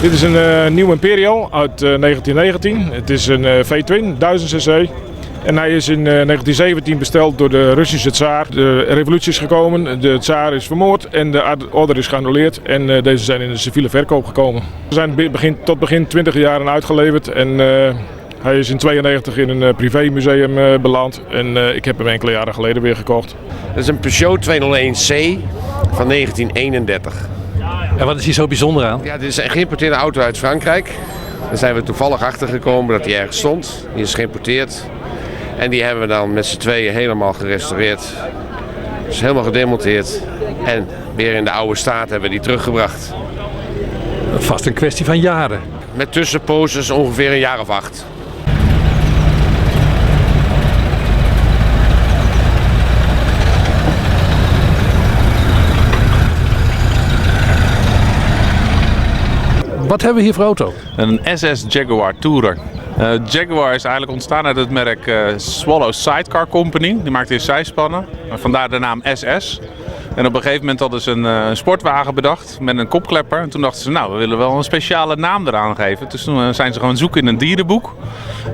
Dit is in New Imperial uit 1919. Het is een V-twin, 1000 cc. En hij is in 1917 besteld door de Russische tsaar. De revolutie is gekomen, de tsaar is vermoord en de order is geannuleerd. En deze zijn in de civiele verkoop gekomen. Ze zijn tot begin 20 jaren uitgeleverd en hij is in 92 in een privémuseum beland. En ik heb hem enkele jaren geleden weer gekocht. Dat is een Peugeot 201C van 1931. En wat is hier zo bijzonder aan? Ja, dit is een geïmporteerde auto uit Frankrijk. Daar zijn we toevallig achter gekomen dat die ergens stond. Die is geïmporteerd. En die hebben we dan met z'n tweeën helemaal gerestaureerd. Dus helemaal gedemonteerd. En weer in de oude staat hebben we die teruggebracht. Vast een kwestie van jaren. Met tussenposes ongeveer een jaar of 8. Wat hebben we hier voor auto? Een SS Jaguar Tourer. Jaguar is eigenlijk ontstaan uit het merk Swallow Sidecar Company. Die maakte eerst zijspannen, maar vandaar de naam SS. En op een gegeven moment hadden ze een sportwagen bedacht met een kopklepper. En toen dachten ze, we willen wel een speciale naam eraan geven. Dus toen zijn ze gaan zoeken in een dierenboek.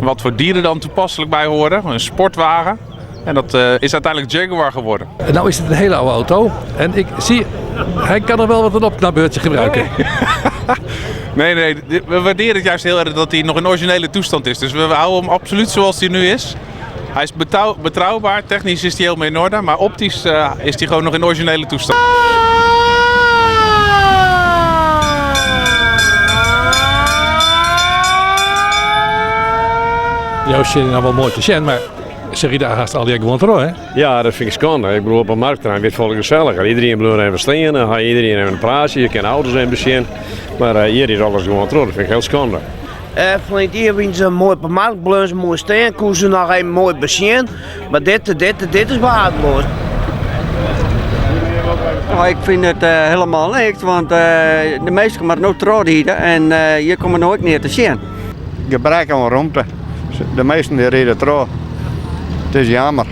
Wat voor dieren dan toepasselijk bij horen. Een sportwagen. En dat is uiteindelijk Jaguar geworden. En nou is het een hele oude auto. En ik zie, hij kan er wel wat een opknapbeurtje gebruiken. Nee, nee, we waarderen het juist heel erg dat hij nog in originele toestand is. Dus we houden hem absoluut zoals hij nu is. Hij is betrouwbaar, technisch is hij helemaal in orde, maar optisch is hij gewoon nog in originele toestand. Joosje, nou wel mooi te zien, maar ze rijden daar haast al die gewoon terug, hè? Ja, dat vind ik schande. Op een marktterrein wordt het vol gezelliger. Iedereen blijft even staan, dan ga je iedereen even een praatje, je kan auto's even zien. Maar hier is alles gewoon terug, dat vind ik heel schande. Van hier winnen ze mooi op de markt, blijven ze mooi staan, koen ze nog even mooi bezien. Maar dit is waardeloos. Ik vind het helemaal niks, want de meesten maar nooit trouwen en hier komen nooit neer te zien. Gebrek aan ruimte. De meesten die rijden trouw. Het is jammer.